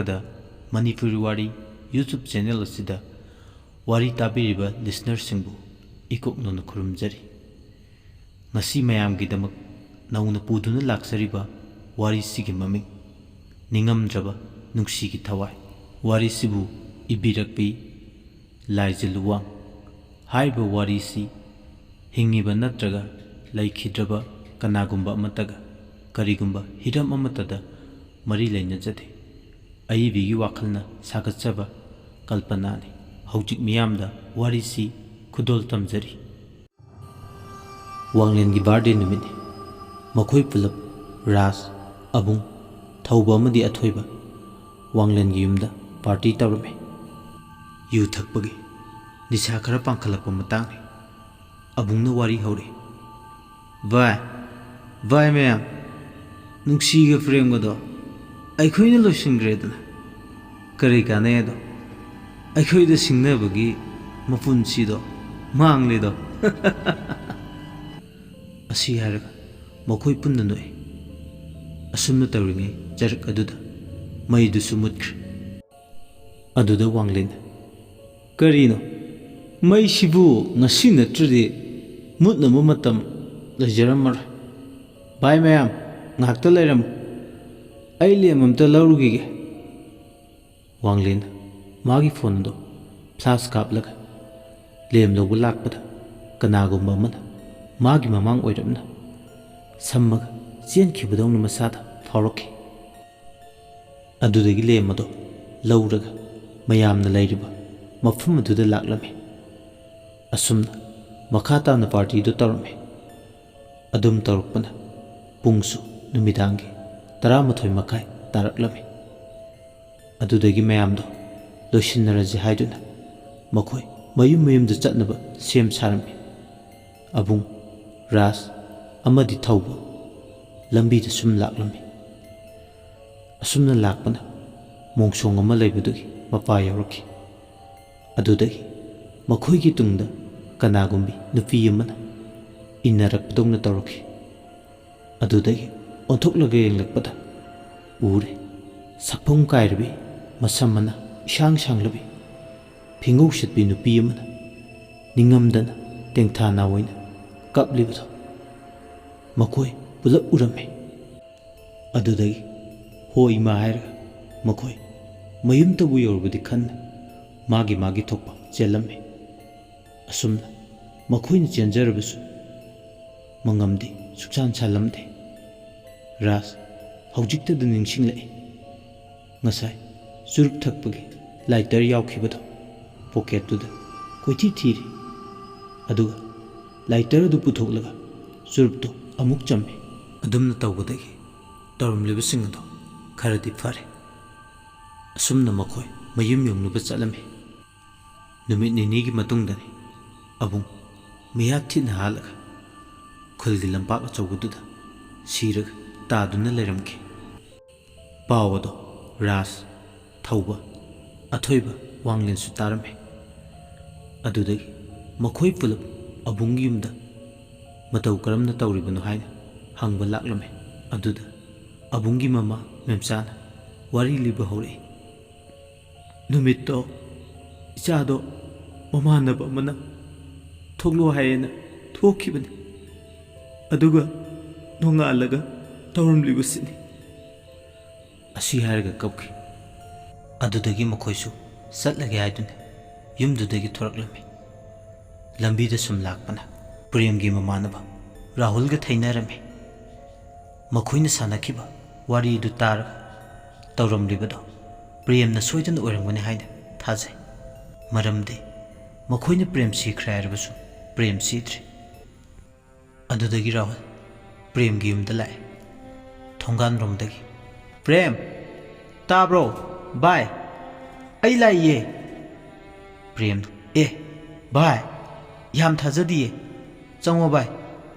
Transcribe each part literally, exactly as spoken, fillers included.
ꯗ ꯃꯅꯤꯄꯨꯔꯤ ꯋꯥꯔꯤ YouTube channel ꯑꯁꯤꯗ ꯋꯥꯔꯤ ꯇꯥꯕꯤꯔꯤꯕ ꯂꯤꯁꯅꯔꯁꯤꯡꯕꯨ ꯏꯀꯣꯛ ꯅꯧꯅ ꯈꯨꯔꯨꯝꯖꯔꯤ꯫ ꯉꯁꯤ ꯃꯌꯥꯝꯒꯤꯗꯃꯛ ꯅꯧꯅ ꯄꯨꯗꯨꯅ ꯂꯥꯛꯆꯔꯤꯕ ꯋꯥꯔꯤꯁꯤꯒꯤ ꯃꯃꯤꯡ, ꯅꯤꯡꯉꯝꯗ꯭ꯔꯕ ꯅꯨꯡꯁꯤꯒꯤ ꯊꯋꯥꯏ꯫ ꯋꯥꯔꯤꯁꯤꯕꯨ ꯏꯕꯤꯔꯛꯄꯤ ꯂꯥꯏꯖ ꯂꯨꯋꯥꯡ꯫ ꯍꯥꯏꯔꯤꯕ ꯋꯥꯔꯤꯁꯤ ꯍꯤꯡꯉꯤꯕ ꯅꯠꯇ꯭ꯔꯒ ꯂꯩꯈꯤꯗ꯭ꯔꯕ ꯀꯅꯥꯒꯨꯝꯕ ꯑꯃꯠꯇꯒ ꯀꯔꯤꯒꯨꯝꯕ ꯍꯤꯔꯝ ꯑꯃꯠꯇꯗ ꯃꯔꯤ ꯂꯩꯅꯖꯗꯦ꯫ ꯑꯏꯕꯤꯒꯤ ꯋꯥꯈꯜꯅ ꯁꯥꯒꯠꯆꯕ ꯀꯜꯄꯅꯥꯅꯤ꯫ ꯍꯧꯖꯤꯛ ꯃꯤꯌꯥꯝꯗ ꯋꯥꯔꯤꯁꯤ ꯈꯨꯗꯣꯜ ꯇꯝꯖꯔꯤ꯫ ꯋꯥꯡꯂꯦꯟꯒꯤ ꯕꯥꯔꯗꯦ ꯅꯨꯃꯤꯠꯅꯤ꯫ ꯃꯈꯣꯏ ꯄꯨꯂꯞ, ꯔꯥꯖ, ꯑꯕꯨꯡ, ꯊꯧꯕ ꯑꯃꯗꯤ ꯑꯊꯣꯏꯕ, ꯋꯥꯡꯂꯦꯟꯒꯤ ꯌꯨꯝꯗ ꯄꯥꯔꯇꯤ ꯇꯧꯔꯝꯃꯤ꯫ ꯌꯨ ꯊꯛꯄꯒꯤ ꯅꯤꯁꯥ ꯈꯔ ꯄꯥꯡꯈꯠꯂꯛꯄ ꯃꯇꯥꯡꯅꯤ꯫ ꯑꯕꯨꯡꯅ ꯋꯥꯔꯤ ꯍꯧꯔꯛꯏ꯫ "ꯚꯥꯏ, ꯚꯥꯏ ꯃꯌꯥꯝ, ꯅꯨꯡꯁꯤꯒ ꯄ꯭ꯔꯦꯝꯒꯗꯣ ꯑꯩꯈꯣꯏꯅ ꯂꯣꯏꯁꯤꯟꯈ꯭ꯔꯦꯗꯅ꯫ ꯀꯔꯤ ꯀꯥꯟꯅꯩ ꯑꯗꯣ? ꯑꯩꯈꯣꯏꯗ ꯁꯤꯡꯅꯕꯒꯤ ꯃꯄꯨꯟꯁꯤꯗꯣ ꯃꯥꯡꯂꯦꯗꯣ꯫" ꯑꯁꯤ ꯍꯥꯏꯔꯒ ꯃꯈꯣꯏ ꯄꯨꯟꯅ ꯅꯣꯛꯏ꯫ ꯑꯁꯨꯝꯅ ꯇꯧꯔꯤꯉꯩ ꯆꯔꯛ ꯑꯗꯨꯗ ꯃꯩꯗꯨꯁꯨ ꯃꯨꯠꯈ꯭ꯔꯦ꯫ ꯑꯗꯨꯗ ꯋꯥꯡꯂꯦꯟꯅ, "ꯀꯔꯤꯅꯣ? ꯃꯩꯁꯤꯕꯨ ꯉꯁꯤ ꯅꯠꯇ꯭ꯔꯗꯤ ꯃꯨꯠꯅꯕ ꯃꯇꯝ ꯂꯩꯖꯔꯝꯃꯔꯣꯏ꯫ ꯚꯥꯏ ꯃꯌꯥꯝ, ꯉꯥꯏꯍꯥꯛꯇ ꯂꯩꯔꯝꯃꯨ꯫ ꯑꯩ ꯂꯦꯝ ꯑꯝꯇ ꯂꯧꯔꯨꯈꯤꯒꯦ꯫" ꯋꯥꯡꯂꯦꯟꯅ ꯃꯥꯒꯤ ꯐꯣꯟꯗꯣ ꯐ꯭ꯂꯥꯁ ꯀꯥꯞꯂꯒ ꯂꯦꯝ ꯂꯧꯕ ꯂꯥꯛꯄꯗ ꯀꯅꯥꯒꯨꯝꯕ ꯑꯃꯅ ꯃꯥꯒꯤ ꯃꯃꯥꯡ ꯑꯣꯏꯔꯞꯅ ꯁꯝꯃꯒ ꯆꯦꯟꯈꯤꯕꯗꯧꯅ ꯃꯁꯥꯗ ꯐꯥꯎꯔꯛꯈꯤ꯫ ꯑꯗꯨꯗꯒꯤ ꯂꯦꯝ ꯑꯗꯣ ꯂꯧꯔꯒ ꯃꯌꯥꯝꯅ ꯂꯩꯔꯤꯕ ꯃꯐꯝ ꯑꯗꯨꯗ ꯂꯥꯛꯂꯝꯃꯤ꯫ ꯑꯁꯨꯝꯅ ꯃꯈꯥ ꯇꯥꯅ ꯄꯥꯔꯇꯤꯗꯨ ꯇꯧꯔꯝꯃꯤ꯫ ꯑꯗꯨꯝ ꯇꯧꯔꯛꯄꯅ ꯄꯨꯡꯁꯨ ꯅꯨꯃꯤꯗꯥꯡꯒꯤ ꯇꯔꯥꯃꯥꯊꯣꯏ ꯃꯈꯥꯏ ꯇꯥꯔꯛꯂꯝꯃꯤ꯫ ꯑꯗꯨꯗꯒꯤ ꯃꯌꯥꯝꯗꯣ ꯂꯣꯏꯁꯤꯟꯅꯔꯁꯤ ꯍꯥꯏꯗꯨꯅ ꯃꯈꯣꯏ ꯃꯌꯨꯝ ꯃꯌꯨꯝꯗ ꯆꯠꯅꯕ ꯁꯦꯝ ꯁꯥꯔꯝꯃꯤ꯫ ꯑꯕꯨꯡ, ꯔꯥꯖ ꯑꯃꯗꯤ ꯊꯧꯕ ꯂꯝꯕꯤꯗ ꯁꯨꯝ ꯂꯥꯛꯂꯝꯃꯤ꯫ ꯑꯁꯨꯝꯅ ꯂꯥꯛꯄꯅ ꯃꯣꯡꯁꯣꯡ ꯑꯃ ꯂꯩꯕꯗꯨꯒꯤ ꯃꯄꯥ ꯌꯧꯔꯛꯈꯤ꯫ ꯑꯗꯨꯗꯒꯤ ꯃꯈꯣꯏꯒꯤ ꯇꯨꯡꯗ ꯀꯅꯥꯒꯨꯝꯕꯤ ꯅꯨꯄꯤ ꯑꯃꯅ ꯏꯟꯅꯔꯛꯄꯗꯧꯅ ꯇꯧꯔꯛꯈꯤ꯫ ꯑꯗꯨꯗꯒꯤ ꯑꯣꯟꯊꯣꯛꯂꯒ ꯌꯦꯡꯂꯛꯄꯗ ꯎꯔꯦ, ꯁꯛꯐꯝ ꯀꯥꯏꯔꯕꯤ, ꯃꯁꯝ ꯃꯅꯥ ꯏꯁꯥꯡ ꯁꯥꯡꯂꯕꯤ, ꯐꯤꯡꯒꯧ ꯁꯤꯠꯄꯤ ꯅꯨꯄꯤ ꯑꯃꯅ ꯅꯤꯡꯉꯝꯗꯅ ꯇꯦꯡꯊꯥ ꯅꯥꯑꯣꯏꯅ ꯀꯞꯂꯤꯕꯗꯣ ꯃꯈꯣꯏ ꯄꯨꯂꯞ ꯎꯔꯝꯃꯤ꯫ ꯑꯗꯨꯗꯒꯤ "ꯍꯣ ꯏꯃꯥ" ꯍꯥꯏꯔꯒ ꯃꯈꯣꯏ ꯃꯌꯨꯝꯇꯕꯨ ꯌꯧꯔꯕꯗꯤ ꯈꯟꯅ ꯃꯥꯒꯤ ꯃꯥꯒꯤ ꯊꯣꯛꯄ ꯆꯦꯜꯂꯝꯃꯤ꯫ ꯑꯁꯨꯝꯅ ꯃꯈꯣꯏꯅ ꯆꯦꯟꯖꯔꯕꯁꯨ ꯃꯉꯝꯗꯤ ꯁꯨꯛꯁꯥꯟ ꯁꯥꯜꯂꯝꯗꯦ꯫ ꯔꯥꯖ ꯍꯧꯖꯤꯛꯇꯗ ꯅꯤꯡꯁꯤꯡꯂꯛꯏ꯫ ꯉꯁꯥꯏ ꯆꯨꯔꯨꯞ ꯊꯛꯄꯒꯤ ꯂꯥꯏꯇꯔ ꯌꯥꯎꯈꯤꯕꯗꯣ ꯄꯣꯀꯦꯠꯇꯨꯗ ꯀꯣꯏꯊꯤ ꯊꯤꯔꯤ꯫ ꯑꯗꯨꯒ ꯂꯥꯏꯇꯔ ꯑꯗꯨ ꯄꯨꯊꯣꯛꯂꯒ ꯆꯨꯔꯨꯞꯇꯨ ꯑꯃꯨꯛ ꯆꯝꯃꯤ꯫ ꯑꯗꯨꯝꯅ ꯇꯧꯕꯗꯒꯤ ꯇꯧꯔꯝꯂꯤꯕꯁꯤꯡ ꯑꯗꯨ ꯈꯔꯗꯤ ꯐꯔꯦ꯫ ꯑꯁꯨꯝꯅ ꯃꯈꯣꯏ ꯃꯌꯨꯝ ꯌꯧꯅꯕ ꯆꯠꯂꯝꯃꯤ꯫ ꯅꯨꯃꯤꯠ ꯅꯤꯅꯤꯒꯤ ꯃꯇꯨꯡꯗꯅꯤ ꯑꯕꯨꯡ ꯃꯤꯌꯥ ꯊꯤꯠꯅ ꯍꯥꯜꯂꯒ ꯈꯨꯜꯒꯤ ꯂꯝꯄꯥꯛ ꯑꯆꯧꯕꯗꯨꯗ ꯁꯤꯔꯒ ꯇꯥꯗꯨꯅ ꯂꯩꯔꯝꯈꯤ꯫ ꯄꯥꯎ ꯑꯗꯣ ꯔꯥꯖ, ꯊꯧꯕ, ꯑꯊꯣꯏꯕ, ꯋꯥꯡꯂꯦꯟꯁꯨ ꯇꯥꯔꯝꯃꯤ꯫ ꯑꯗꯨꯗꯒꯤ ꯃꯈꯣꯏ ꯄꯨꯂꯞ ꯑꯕꯨꯡꯒꯤ ꯌꯨꯝꯗ ꯃꯇꯧ ꯀꯔꯝꯅ ꯇꯧꯔꯤꯕꯅꯣ ꯍꯥꯏꯅ ꯍꯪꯕ ꯂꯥꯛꯂꯝꯃꯤ꯫ ꯑꯗꯨꯗ ꯑꯕꯨꯡꯒꯤ ꯃꯃꯥ ꯃꯦꯝꯆꯥꯅ ꯋꯥꯔꯤ ꯂꯤꯕ ꯍꯧꯔꯛꯏ꯫ "ꯅꯨꯃꯤꯠꯇꯣ ꯏꯆꯥꯗꯣ ꯃꯃꯥꯟꯅꯕ ꯑꯃꯅ ꯊꯣꯛꯂꯛꯑꯣ ꯍꯥꯏꯌꯦꯅ ꯊꯣꯛꯈꯤꯕꯅꯤ꯫ ꯑꯗꯨꯒ ꯅꯣꯡꯉꯥꯜꯂꯒ ꯇꯧꯔꯝꯂꯤꯕꯁꯤꯅꯤ꯫" ꯑꯁꯤ ꯍꯥꯏꯔꯒ ꯀꯞꯈꯤ꯫ ꯑꯗꯨꯗꯒꯤ ꯃꯈꯣꯏꯁꯨ ꯆꯠꯂꯒꯦ ꯍꯥꯏꯗꯨꯅ ꯌꯨꯝꯗꯨꯗꯒꯤ ꯊꯣꯔꯛꯂꯝꯃꯤ꯫ ꯂꯝꯕꯤꯗ ꯁꯨꯝ ꯂꯥꯛꯄꯅ ꯄ꯭ꯔꯦꯝꯒꯤ ꯃꯃꯥꯟꯅꯕ ꯔꯥꯍꯨꯜꯒ ꯊꯩꯅꯔꯝꯃꯤ꯫ ꯃꯈꯣꯏꯅ ꯁꯥꯟꯅꯈꯤꯕ ꯋꯥꯔꯤꯗꯨ ꯇꯥꯔꯒ ꯇꯧꯔꯝꯂꯤꯕꯗꯣ ꯄ꯭ꯔꯦꯝꯅ ꯁꯣꯏꯗꯅ ꯑꯣꯏꯔꯝꯒꯅꯤ ꯍꯥꯏꯅ ꯊꯥꯖꯩ꯫ ꯃꯔꯝꯗꯤ ꯃꯈꯣꯏꯅ ꯄ꯭ꯔꯦꯝ ꯁꯤꯈ꯭ꯔꯦ ꯍꯥꯏꯔꯕꯁꯨ ꯄ꯭ꯔꯦꯝ ꯁꯤꯗ꯭ꯔꯤ꯫ ꯑꯗꯨꯗꯒꯤ ꯔꯥꯍꯨꯜ ꯄ꯭ꯔꯦꯝꯒꯤ ꯌꯨꯝꯗ ꯂꯥꯛꯑꯦ꯫ ꯊꯣꯡꯒꯥꯟꯔꯣꯝꯗꯒꯤ, "ꯄ꯭ꯔꯦꯝ, ꯇꯥꯕ꯭ꯔꯣ? ꯚꯥꯏ, ꯑꯩ ꯂꯥꯛꯏꯌꯦ꯫" ꯄ꯭ꯔꯦꯝꯅ, "ꯑꯦ ꯚꯥꯏ, ꯌꯥꯝ ꯊꯥꯖꯗꯤꯌꯦ꯫ ꯆꯪꯉꯣ ꯚꯥꯏ꯫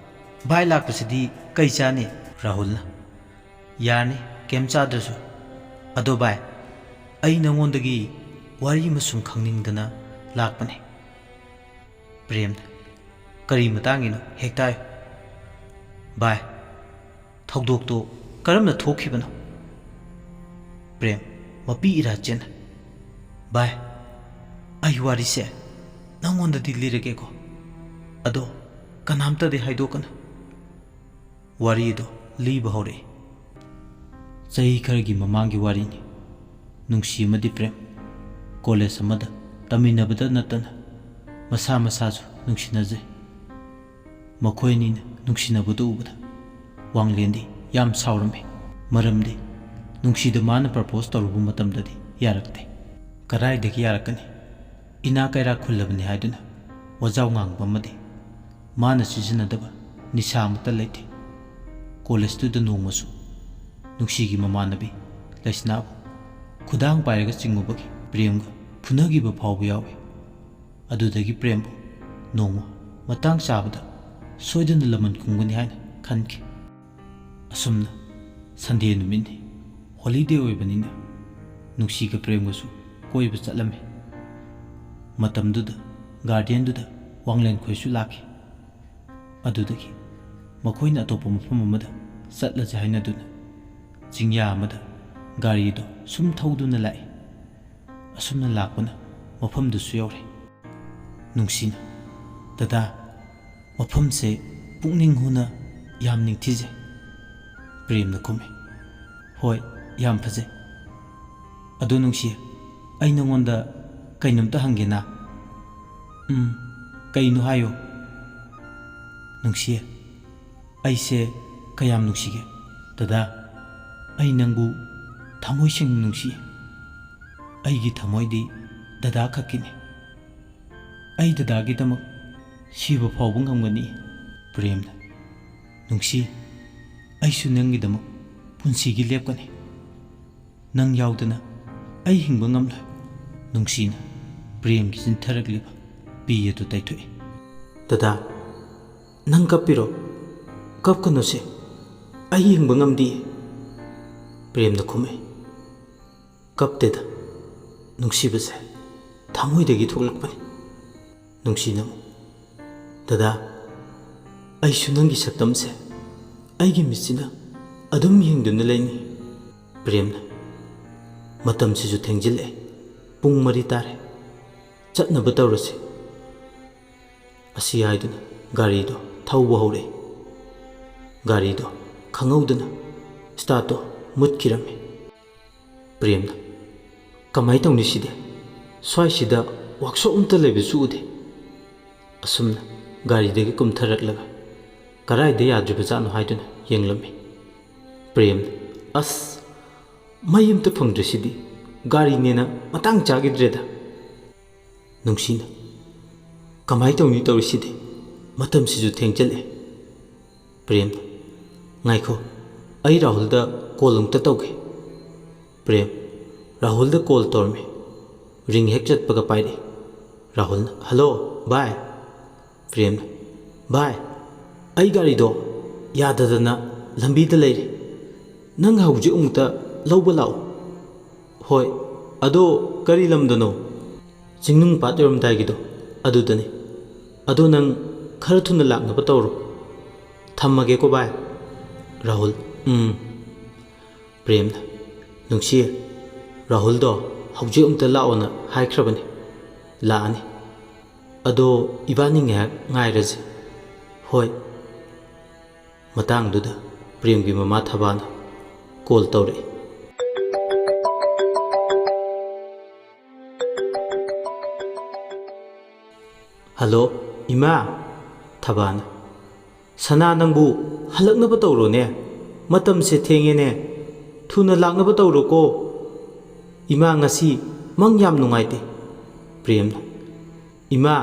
ꯚꯥꯏ ꯂꯥꯛꯄꯁꯤꯗꯤ ꯀꯩ ꯆꯥꯅꯤ?" ꯔꯥꯍꯨꯜꯅ, "ꯌꯥꯔꯅꯤ, ꯀꯩꯝ ꯆꯥꯗ꯭ꯔꯁꯨ꯫ ꯑꯗꯣ ꯚꯥꯏ, ꯑꯩ ꯅꯉꯣꯟꯗꯒꯤ ꯋꯥꯔꯤ ꯑꯃ ꯁꯨꯝ ꯈꯪꯅꯤꯡꯗꯅ ꯂꯥꯛꯄꯅꯦ꯫" ꯄ꯭ꯔꯦꯝꯅ, "ꯀꯔꯤ ꯃꯇꯥꯡꯒꯤꯅꯣ? ꯍꯦꯛꯇ ꯍꯥꯏꯌꯨ꯫" "ꯚꯥꯏ, ꯊꯧꯗꯣꯛꯇꯣ ꯀꯔꯝꯅ ꯊꯣꯛꯈꯤꯕꯅꯣ?" ꯄ꯭ꯔꯦꯝ ꯃꯄꯤ ꯏꯔꯥ ꯆꯦꯟꯅ, "ꯚꯥꯏ, ꯑꯩ ꯋꯥꯔꯤꯁꯦ ꯅꯪꯉꯣꯟꯗꯗꯤ ꯂꯤꯔꯒꯦꯀꯣ, ꯑꯗꯣ ꯀꯅꯥꯝꯇꯗꯤ ꯍꯥꯏꯗꯣꯛꯀꯅꯨ꯫" ꯋꯥꯔꯤ ꯑꯗꯨ ꯂꯤꯕ ꯍꯧꯔꯛꯏ꯫ ꯆꯍꯤ ꯈꯔꯒꯤ ꯃꯃꯥꯡꯒꯤ ꯋꯥꯔꯤꯅꯤ꯫ ꯅꯨꯡꯁꯤ ꯑꯃꯗꯤ ꯄ꯭ꯔꯦꯝ ꯀꯣꯂꯦꯖ ꯑꯃꯗ ꯇꯝꯃꯤꯟꯅꯕꯗ ꯅꯠꯇꯅ ꯃꯁꯥ ꯃꯁꯥꯁꯨ ꯅꯨꯡꯁꯤꯅꯖꯩ꯫ ꯃꯈꯣꯏ ꯑꯅꯤꯅ ꯅꯨꯡꯁꯤꯅꯕꯗꯨ ꯎꯕꯗ ꯋꯥꯡꯂꯦꯟꯗꯤ ꯌꯥꯝ ꯁꯥꯎꯔꯝꯃꯤ꯫ ꯃꯔꯝꯗꯤ ꯅꯨꯡꯁꯤꯗ ꯃꯥꯅ ꯄ꯭ꯔꯄꯣꯁ ꯇꯧꯔꯨꯕ ꯃꯇꯝꯗꯗꯤ ꯌꯥꯔꯛꯇꯦ꯫ ꯀꯗꯥꯏꯗꯒꯤ ꯌꯥꯔꯛꯀꯅꯤ? ꯏꯅꯥ ꯀꯩꯔꯥꯛ ꯈꯨꯜꯂꯕꯅꯤ ꯍꯥꯏꯗꯨꯅ ꯋꯥꯖꯥꯎ ꯉꯥꯡꯕ ꯑꯃꯗꯤ ꯃꯥꯅ ꯁꯤꯖꯤꯟꯅꯗꯕ ꯅꯤꯁꯥ ꯑꯃꯠꯇ ꯂꯩꯇꯦ꯫ ꯀꯣꯂꯦꯖꯇꯨꯗ ꯅꯣꯡꯃꯁꯨ ꯅꯨꯡꯁꯤꯒꯤ ꯃꯃꯥꯟꯅꯕꯤ ꯂꯩꯁꯅꯥꯕꯨ ꯈꯨꯗꯥꯡ ꯄꯥꯏꯔꯒ ꯆꯤꯡꯉꯨꯕꯒꯤ ꯄ꯭ꯔꯦꯝꯒ ꯐꯨꯅꯈꯤꯕ ꯐꯥꯎꯕ ꯌꯥꯎꯏ꯫ ꯑꯗꯨꯗꯒꯤ ꯄ꯭ꯔꯦꯝꯕꯨ ꯅꯣꯡꯃ ꯃꯇꯥꯡ ꯆꯥꯕꯗ ꯁꯣꯏꯗꯅ ꯂꯃꯟ ꯈꯨꯝꯒꯅꯤ ꯍꯥꯏꯅ ꯈꯟꯈꯤ꯫ ꯑꯁꯨꯝꯅ ꯁꯟꯗꯦ ꯅꯨꯃꯤꯠꯅꯤ, ꯍꯣꯂꯤꯗꯦ ꯑꯣꯏꯕꯅꯤꯅ ꯅꯨꯡꯁꯤꯒ ꯄ꯭ꯔꯦꯝꯒꯁꯨ ꯀꯣꯏꯕ ꯆꯠꯂꯝꯃꯤ꯫ ꯃꯇꯝꯗꯨꯗ ꯒꯥꯔꯗꯦꯟꯗꯨꯗ ꯋꯥꯡꯂꯦꯟꯈꯣꯏꯁꯨ ꯂꯥꯛꯈꯤ꯫ ꯑꯗꯨꯗꯒꯤ ꯃꯈꯣꯏꯅ ꯑꯇꯣꯞꯄ ꯃꯐꯝ ꯑꯃꯗ ꯆꯠꯂꯁꯦ ꯍꯥꯏꯅꯗꯨꯅ ꯆꯤꯡꯌꯥ ꯑꯃꯗ ꯒꯥꯔꯤꯗꯨ ꯁꯨꯝ ꯊꯧꯗꯨꯅ ꯂꯥꯛꯏ꯫ ꯑꯁꯨꯝꯅ ꯂꯥꯛꯄꯅ ꯃꯐꯝꯗꯨꯁꯨ ꯌꯧꯔꯦ꯫ ꯅꯨꯡꯁꯤꯅ, "ꯗꯗꯥ, ꯃꯐꯝꯁꯦ ꯄꯨꯛꯅꯤꯡ ꯍꯨꯅ ꯌꯥꯝ ꯅꯤꯡꯊꯤꯖꯩ꯫" ꯄ꯭ꯔꯦꯝꯅ ꯈꯨꯝꯃꯤ, "ꯍꯣꯏ, ꯌꯥꯝ ꯐꯖꯩ꯫ ꯑꯗꯣ ꯅꯨꯡꯁꯤ, ꯑꯩ ꯅꯉꯣꯟꯗ ꯀꯩꯅꯣꯝꯇ ꯍꯪꯒꯦꯅ꯫" "ꯎꯝ, ꯀꯩꯅꯣ ꯍꯥꯏꯌꯣ꯫" "ꯅꯨꯡꯁꯤ, ꯑꯩꯁꯦ ꯀꯌꯥꯝ ꯅꯨꯡꯁꯤꯒꯦ? ꯗꯗꯥ, ꯑꯩ ꯅꯪꯕꯨ ꯊꯃꯣꯏ ꯁꯦꯡꯅ ꯅꯨꯡꯁꯤ꯫ ꯑꯩꯒꯤ ꯊꯃꯣꯏꯗꯤ ꯗꯗꯥ ꯈꯛꯀꯤꯅꯤ꯫ ꯑꯩ ꯗꯗꯥꯒꯤꯗꯃꯛ ꯁꯤꯕ ꯐꯥꯎꯕ ꯉꯝꯒꯅꯤ꯫" ꯄ꯭ꯔꯦꯝꯅ, "ꯅꯨꯡꯁꯤ, ꯑꯩꯁꯨ ꯅꯪꯒꯤꯗꯃꯛ ꯄꯨꯟꯁꯤꯒꯤ ꯂꯦꯞꯀꯅꯤ꯫ ꯅꯪ ꯌꯥꯎꯗꯅ ꯑꯩ ꯍꯤꯡꯕ ꯉꯝꯂꯣꯏ꯫" ꯅꯨꯡꯁꯤꯅ ꯄ꯭ꯔꯦꯝꯒꯤ ꯆꯤꯟꯊꯔꯛꯂꯤꯕ ꯄꯤ ꯑꯗꯨ ꯇꯩꯊꯣꯛꯏ꯫ "ꯗꯗꯥ, ꯅꯪ ꯀꯞꯄꯤꯔꯣ? ꯀꯞꯀꯅꯨꯁꯦ, ꯑꯩ ꯌꯦꯡꯕ ꯉꯝꯗꯤꯌꯦ꯫" ꯄ꯭ꯔꯦꯝꯅ ꯈꯨꯝꯃꯤ, "ꯀꯞꯇꯦꯗ, ꯅꯨꯡꯁꯤꯕꯁꯦ ꯊꯃꯣꯏꯗꯒꯤ ꯊꯣꯛꯂꯛꯄꯅꯤ꯫" ꯅꯨꯡꯁꯤꯅ ꯑꯃꯨꯛ, "ꯗꯗꯥ, ꯑꯩꯁꯨ ꯅꯪꯒꯤ ꯁꯛꯇꯝꯁꯦ ꯑꯩꯒꯤ ꯃꯤꯠꯁꯤꯅ ꯑꯗꯨꯝ ꯌꯦꯡꯗꯨꯅ ꯂꯩꯅꯤ꯫" ꯄ꯭ꯔꯦꯝꯅ, "ꯃꯇꯝꯁꯤꯁꯨ ꯊꯦꯡꯖꯤꯜꯂꯛꯑꯦ, ꯄꯨꯡ ꯃꯔꯤ ꯇꯥꯔꯦ, ꯆꯠꯅꯕ ꯇꯧꯔꯁꯤ" ꯑꯁꯤ ꯍꯥꯏꯗꯨꯅ ꯒꯥꯔꯤꯗꯣ ꯊꯧꯕ ꯍꯧꯔꯛꯏ꯫ ꯒꯥꯔꯤꯗꯣ ꯈꯪꯍꯧꯗꯅ ꯁ꯭ꯇꯥꯔꯠꯇꯣ ꯃꯨꯠꯈꯤꯔꯝꯃꯤ꯫ ꯄ꯭ꯔꯦꯝꯅ, "ꯀꯃꯥꯏ ꯇꯧꯅꯤ ꯁꯤꯗꯤ? ꯁ꯭ꯋꯥꯏꯁꯤꯗ ꯋꯥꯛꯁꯣꯞ ꯑꯝꯇ ꯂꯩꯕꯁꯨ ꯎꯗꯦ"꯫ ꯑꯁꯨꯝꯅ ꯒꯥꯔꯤꯗꯒꯤ ꯀꯨꯝꯊꯔꯛꯂꯒ ꯀꯔꯥꯏꯗ ꯌꯥꯗ꯭ꯔꯤꯕꯖꯥꯠꯅꯣ ꯍꯥꯏꯗꯨꯅ ꯌꯦꯡꯂꯝꯃꯤ꯫ ꯄ꯭ꯔꯦꯝꯅ, "ꯑꯁ, ꯃꯩ ꯑꯝꯇ ꯐꯪꯗ꯭ꯔꯤꯁꯤꯗꯤ, ꯒꯥꯔꯤꯅꯦꯅ ꯃꯇꯥꯡ ꯆꯥꯈꯤꯗ꯭ꯔꯦꯗ"꯫ ꯅꯨꯡꯁꯤꯅ, "ꯀꯃꯥꯏ ꯇꯧꯅꯤ ꯇꯧꯔꯤꯁꯤꯗꯤ? ꯃꯇꯝꯁꯤꯁꯨ ꯊꯦꯡꯖꯜꯂꯛꯑꯦ"꯫ ꯄ꯭ꯔꯦꯝꯅ, "ꯉꯥꯏꯈꯣ, ꯑꯩ ꯔꯥꯍꯨꯜꯗ ꯀꯣꯜ ꯑꯃꯨꯛꯇ ꯇꯧꯒꯦ"꯫ ꯄ꯭ꯔꯦꯝ ꯔꯥꯍꯨꯜꯗ ꯀꯣꯜ ꯇꯧꯔꯝꯃꯤ꯫ ꯔꯤꯡ ꯍꯦꯛ ꯆꯠꯄꯒ ꯄꯥꯏꯔꯛꯏ꯫ ꯔꯥꯍꯨꯜꯅ, "ꯍꯜꯂꯣ ꯚꯥꯏ"꯫ ꯄ꯭ꯔꯦꯝꯅ, "ꯚꯥꯏ, ꯑꯩ ꯒꯥꯔꯤꯗꯣ ꯌꯥꯗꯗꯅ ꯂꯝꯕꯤꯗ ꯂꯩꯔꯦ, ꯅꯪ ꯍꯧꯖꯤꯛ ꯑꯃꯨꯛꯇ ꯂꯧꯕ ꯂꯥꯛꯑꯣ"꯫ "ꯍꯣꯏ, ꯑꯗꯣ ꯀꯔꯤ ꯂꯝꯗꯅꯣ"꯫ "ꯆꯤꯡꯅꯨꯡ ꯄꯥꯠ ꯌꯧꯔꯝꯗꯥꯏꯒꯤꯗꯣ ꯑꯗꯨꯗꯅꯤ꯫ ꯑꯗꯣ ꯅꯪ ꯈꯔ ꯊꯨꯅ ꯂꯥꯛꯅꯕ ꯇꯧꯔꯣ꯫ ꯊꯝꯃꯒꯦꯀꯣ ꯚꯥꯏ"꯫ ꯔꯥꯍꯨꯜ, "ꯎꯝ"꯫ ꯄ꯭ꯔꯦꯝꯅ, "ꯅꯨꯡꯁꯤ, ꯔꯥꯍꯨꯜꯗꯣ ꯍꯧꯖꯤꯛ ꯑꯃꯨꯛꯇ ꯂꯥꯛꯑꯣꯅ ꯍꯥꯏꯈ꯭ꯔꯕꯅꯤ꯫ ꯂꯥꯛꯑꯅꯤ꯫ ꯑꯗꯣ ꯏꯕꯥꯅꯤ ꯉꯥꯏꯍꯥꯛ ꯉꯥꯏꯔꯁꯤ"꯫ "ꯍꯣꯏ"꯫ ꯃꯇꯥꯡꯗꯨꯗ ꯄ꯭ꯔꯦꯝꯒꯤ ꯃꯃꯥ ꯊꯕꯥꯅ ꯀꯣꯜ ꯇꯧꯔꯛꯏ꯫ "ꯍꯜꯂꯣ, ꯏꯃꯥ"꯫ ꯊꯕꯥꯅ, "ꯁꯅꯥ, ꯅꯪꯕꯨ ꯍꯜꯂꯛꯅꯕ ꯇꯧꯔꯣꯅꯦ, ꯃꯇꯝꯁꯦ ꯊꯦꯡꯉꯦꯅꯦ, ꯊꯨꯅ ꯂꯥꯛꯅꯕ ꯇꯧꯔꯣꯀꯣ꯫ ꯏꯃꯥ, ꯉꯁꯤ ꯃꯪ ꯌꯥꯝ ꯅꯨꯡꯉꯥꯏꯇꯦ"꯫ ꯄ꯭ꯔꯦꯝꯅ, "ꯏꯃꯥ,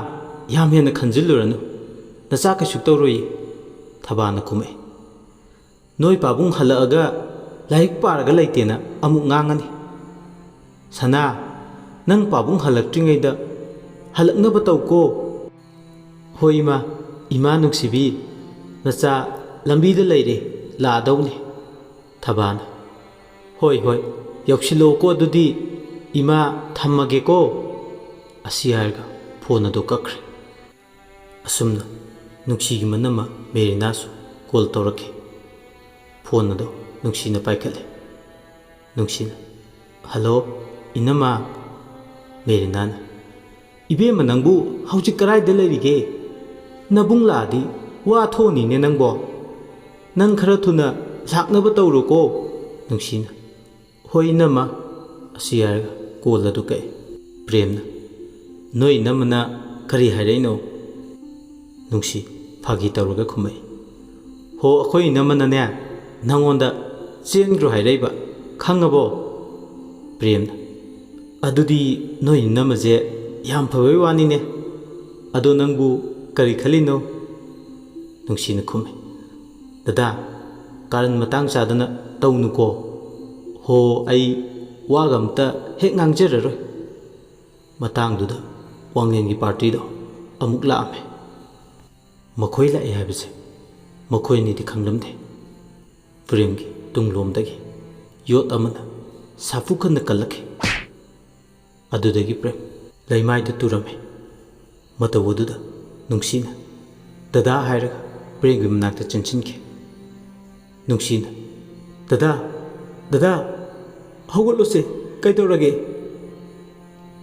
ꯌꯥꯝ ꯍꯦꯟꯅ ꯈꯟꯖꯤꯜꯂꯨꯔꯅꯨ, ꯅꯆꯥ ꯀꯩꯁꯨ ꯇꯧꯔꯣꯏꯌꯦ"꯫ ꯊꯕꯥꯅ ꯈꯨꯝꯃꯛꯏ꯫ "ꯅꯣꯏ ꯄꯥꯕꯨꯡ ꯍꯜꯂꯛꯑꯒ ꯂꯥꯏꯔꯤꯛ ꯄꯥꯔꯒ ꯂꯩꯇꯦꯅ ꯑꯃꯨꯛ ꯉꯥꯡꯉꯅꯤ"꯫ "ꯁꯅꯥ, ꯅꯪ ꯄꯥꯕꯨꯡ ꯍꯜꯂꯛꯇ꯭ꯔꯤꯉꯩꯗ ꯍꯜꯂꯛꯅꯕ ꯇꯧꯀꯣ"꯫ "ꯍꯣꯏ ꯏꯃꯥ, ꯏꯃꯥ ꯅꯨꯡꯁꯤꯕꯤ, ꯅꯆꯥ ꯂꯝꯕꯤꯗ ꯂꯩꯔꯦ, ꯂꯥꯛꯑꯗꯧꯅꯤ"꯫ ꯊꯕꯥꯅ, "ꯍꯣꯏ, ꯍꯣꯏ, ꯌꯧꯁꯤꯜꯂꯛꯑꯣꯀꯣ ꯑꯗꯨꯗꯤ, ꯏꯃꯥ ꯊꯝꯃꯒꯦꯀꯣ"꯫ ꯑꯁꯤ ꯍꯥꯏꯔꯒ ꯐꯣꯟ ꯑꯗꯨ ꯀꯛꯈ꯭ꯔꯦ꯫ ꯑꯁꯨꯝꯅ ꯅꯨꯡꯁꯤꯒꯤ ꯃꯅꯝꯃ ꯃꯦꯔꯤꯅꯥꯁꯨ ꯀꯣꯜ ꯇꯧꯔꯛꯈꯤ꯫ ꯐꯣꯟ ꯑꯗꯨ ꯅꯨꯡꯁꯤꯅ ꯄꯥꯏꯈꯠꯂꯦ꯫ ꯅꯨꯡꯁꯤꯅ, "ꯍꯜꯂꯣ, ꯏꯅꯝꯃ꯫" ꯃꯦꯔꯤꯅꯥꯅ, "ꯏꯕꯦꯝꯃ, ꯅꯪꯕꯨ ꯍꯧꯖꯤꯛ ꯀꯗꯥꯏꯗ ꯂꯩꯔꯤꯒꯦ? ꯅꯕꯨꯡ ꯂꯥꯛꯑꯗꯤ ꯋꯥ ꯊꯣꯛꯑꯅꯤꯅꯦ ꯅꯪꯕꯣ꯫ ꯅꯪ ꯈꯔ ꯊꯨꯅ ꯂꯥꯛꯅꯕ ꯇꯧꯔꯣꯀꯣ꯫" ꯅꯨꯡꯁꯤꯅ, "ꯍꯣꯏ ꯏꯅꯝꯃ꯫" ꯑꯁꯤ ꯍꯥꯏꯔꯒ ꯀꯣꯜ ꯑꯗꯨ ꯀꯛꯑꯦ꯫ ꯄ꯭ꯔꯦꯝꯅ, "ꯅꯣꯏ ꯏꯅꯝꯃꯅ ꯀꯔꯤ ꯍꯥꯏꯔꯛꯏꯅꯣ?" ꯅꯨꯡꯁꯤ ꯐꯥꯒꯤ ꯇꯧꯔꯒ ꯈꯨꯝꯃꯛꯏ, "ꯍꯣ, ꯑꯩꯈꯣꯏ ꯏꯅꯝꯃꯅꯅꯦ, ꯅꯪꯉꯣꯟꯗ ꯆꯦꯟꯈ꯭ꯔꯣ ꯍꯥꯏꯔꯛꯏꯕ, ꯈꯪꯉꯕꯣ?" ꯄ꯭ꯔꯦꯝꯅ, "ꯑꯗꯨꯗꯤ ꯅꯣꯏ ꯏꯅꯝꯃꯁꯦ ꯌꯥꯝ ꯐꯕꯩ ꯋꯥꯅꯤꯅꯦ꯫ ꯑꯗꯣ ꯅꯪꯕꯨ ꯀꯔꯤ ꯈꯜꯂꯤꯅꯣ?" ꯅꯨꯡꯁꯤꯅ ꯈꯨꯝꯃꯤ, "ꯗꯗꯥ, ꯀꯥꯔꯟ ꯃꯇꯥꯡ ꯆꯥꯗꯅ ꯇꯧꯅꯨꯀꯣ꯫ ꯍꯣ, ꯑꯩ ꯋꯥꯒ ꯑꯝꯇ ꯍꯦꯛ ꯉꯥꯡꯖꯔꯔꯣꯏ꯫" ꯃꯇꯥꯡꯗꯨꯗ ꯋꯥꯡꯂꯦꯟꯒꯤ ꯄꯥꯔꯇꯤꯗꯣ ꯑꯃꯨꯛ ꯂꯥꯛꯑꯝꯃꯦ꯫ ꯃꯈꯣꯏ ꯂꯥꯛꯑꯦ ꯍꯥꯏꯕꯁꯦ ꯃꯈꯣꯏ ꯑꯅꯤꯗꯤ ꯈꯪꯂꯝꯗꯦ꯫ ꯄ꯭ꯔꯦꯝꯒꯤ ꯇꯨꯡꯂꯣꯝꯗꯒꯤ ꯌꯣꯠ ꯑꯃꯅ ꯁꯥꯐꯨ ꯀꯟꯅ ꯀꯜꯂꯛꯈꯤ꯫ ꯑꯗꯨꯗꯒꯤ ꯄ꯭ꯔꯦꯝ ꯂꯩꯃꯥꯏꯗ ꯇꯨꯔꯝꯃꯤ꯫ ꯃꯇꯧ ꯑꯗꯨꯗ ꯅꯨꯡꯁꯤꯅ "ꯗꯗꯥ" ꯍꯥꯏꯔꯒ ꯄ꯭ꯔꯦꯝꯒꯤ ꯃꯅꯥꯛꯇ ꯆꯦꯟꯁꯤꯟꯈꯤ꯫ ꯅꯨꯡꯁꯤꯅ, "ꯗꯗꯥ, ꯗꯗꯥ, ꯍꯧꯒꯠꯂꯨꯁꯦ, ꯀꯩꯗꯧꯔꯒꯦ?"